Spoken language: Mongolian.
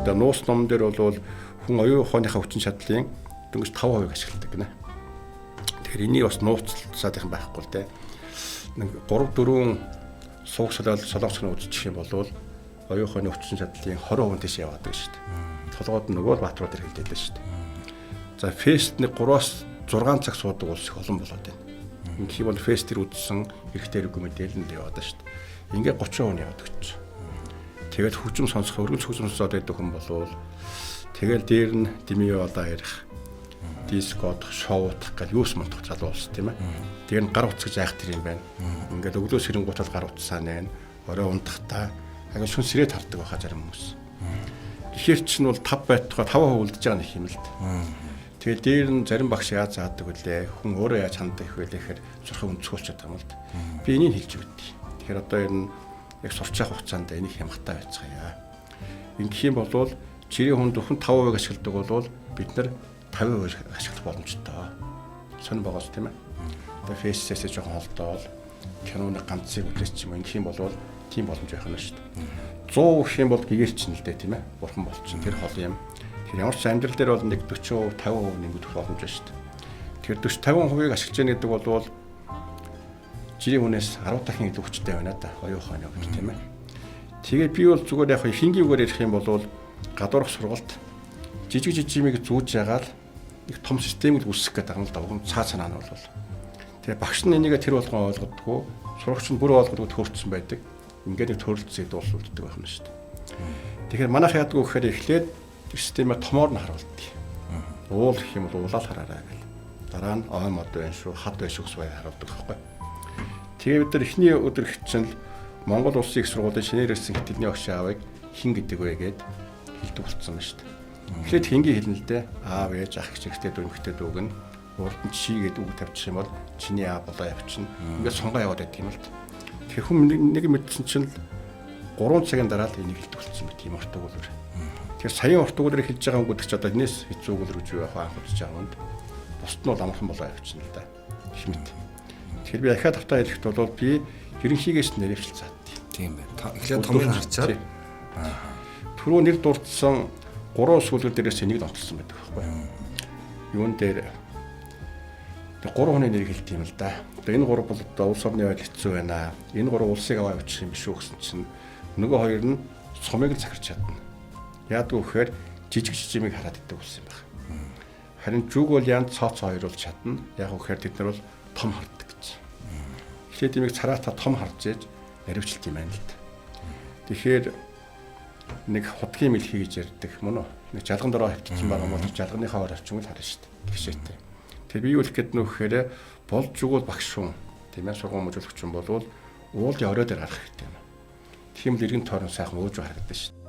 Одоо нууц ном дээр бол хүн оюун ухааныхаа хүчин чадлын дөнгөж 5% ашигладаг гинэ. Тэгэхээр энийг бас нууцлаад их байхгүй л дээ. Нэг 3 4 сууг солонгос нь үзчих юм бол оюун ухааны хүчин чадлын 20% тийш яваад байгаа шүү дээ. Толгойд нь нөгөө л баатрууд хэлдэг дээ шүү дээ. За фест нэг 3-аас 6 цаг суудаг улс их олон болоод байна. Ингэх юм бол фест төр үзсэн эрэгтэй эрэггүй мэдээлэл нь яваад шүү дээ. Ингээ 30% яваад өгч. Тэгэл хөгжим сонсох, өргөж хөгжим сонсоод байдаг хүн болвол тэгэл дээр нь дими болоо ярих, дискодох, шоудах гал юус мунтах залуу улс тийм ээ. Тэр нь гар утас гэж айх тэр юм байна. Ингээд өглөө сэрэнгуут бол гар утсаа нэ. Орой унтахтаа ага шүн сэрээд хардаг байхаа зарим хүмүүс. Тэгэхээр чинь бол 5 байтугай 5% үлдэж байгаа нэг юм л дээ. Тэгэл дээр нь зарим багш яаж заадаг вүлээ, хүн өөрөө яаж ханддаг вэ гэхээр сурхыг өнцгүүлчихээд байгаа юм л да. Би энийг хэлж өгдөө. Тэгэхээр одоо ер нь яг сурч явах хугацаанд энийг хямхтай байцгаая. Ингэх юм бол жирийн хүн зөвхөн 5% ашигладаг бол бид нар 50% ашиглах боломжтой. Сонь байгаас тийм ээ. Одоо фейсээс жоохон холдоол киноны ганцыг үзэж ч юм уу ингэх юм бол тийм боломж байх нь шүү дээ. 100 гэх юм бол гэгэрчин л дээ тийм ээ. Бурхан болчин тэр хол юм. Тэр ямар ч амьдрал дээр бол нэг 40%, 50% нэмэгдэх боломж байна шүү дээ. Тэгэхээр 40, 50%-ыг ашиглаж яах гэдэг бол жирийн хүнээс 10 дахин илүү хүчтэй байна да. Оюун ухааны хувьд тийм ээ. Тэгээ би бол зүгээр яг хингийн үгээр ярих юм бол гадуурх сургалт жижиг жижиг юмыг зүүж ягаал нэг том системийг үүсгэх гэдэг юм л да. Уг нь цаа цанаа нь бол. Тэгээ багш нь энийг тэр болгон ойлгодгоо, сурагч нь бүр ойлгодгоо төөрцсөн байдаг. Ингээд нэг төрөлцөд дуулуулдаг байх нь шүү дээ. Тэгэхээр манайх яадаг вэ гэхээр эхлээд системээ томоор нь харуулдаг. Уул гэх юм бол уулаа л хараарай гэл. Дараа нь ой мод байна шүү, хад байна шүү гэсэн харуулдаг байхгүй. Тэгээ бид нар эхний өдөр хичээл Монгол Улсын их сургуулийн шинээр ирсэн хэтэлний багш аавыг хин гэдэг вэ гэд хэлдэг болцсон байна шүү дээ. Эхлээд хингийн хэлнэ л дээ. Аав ээж ах эгч эрэгтэй дүү эмэгтэй дүүг нь урд нь чи гэдэг үг тавьчих юм бол чиний аав болоо явчихна. Ингээд сунгаа яваад байдаг юм л дээ. Тэгэхээр хүн нэг мэдсэн чинь л 3 цагийн дараа л энийг хэлдэг болсон байх тийм урт өгүүлбэр. Тэгэхээр саяын урт өгүүлбэрийг хэлж байгаа хүн гэдэг чи одоо энэс хэцүү өгүүлбэр гэж юу явах вэ анх үзэж байгаа хүнд. Бусд нь бол амархан болоо явчихна л да. Гэх мэт. Тэгэхээр би ахиад тавтаа хэлэхэд бол би ерөнхийгээс нэрвшил заадیں۔ Тийм байна. Эхлээд томыг харчаад түрүү нэр дурдсан 3 сүлгэр дээрээс энийг онцлсон байдаг байхгүй. Юун дээр тэг 3 хүний нэрийг хэлдэг юм л да. Одоо энэ 3 бол одоо улс орны байдал хэцүү байна. Энэ 3 улсыг аваа явуучих юм биш үү гэсэн чинь нөгөө хоёр нь сумыг л захирч чадна. Яадаг вэ гэхээр жижиг жижиг юмыг хараад иддэг болсон юм байна. Харин жүг бол ян цооц хоёр бол чадна. Яг үхээр тэд нар бол том харддаг гэж. Эхлээд имийг цараатаа том харж ээж наривчлт юм байна л да. Тэгэхээр нэг худгийн мэлхий гэж ярьдаг мөн үү? Нэг жалган дороо хөвтсөн байгаа юм бол жалганыхаа ор орчмол харна шүү дээ. Гişээтэй. Тэр би юу хэлэх гээд нөхөхээр болж өгвөл багш шун тийм ээ сургууль мужуулагч юм болвол уулын орой дээр гарах хэрэгтэй юм. Тийм л эргэн тойрон сайхан ууж харагдана шүү.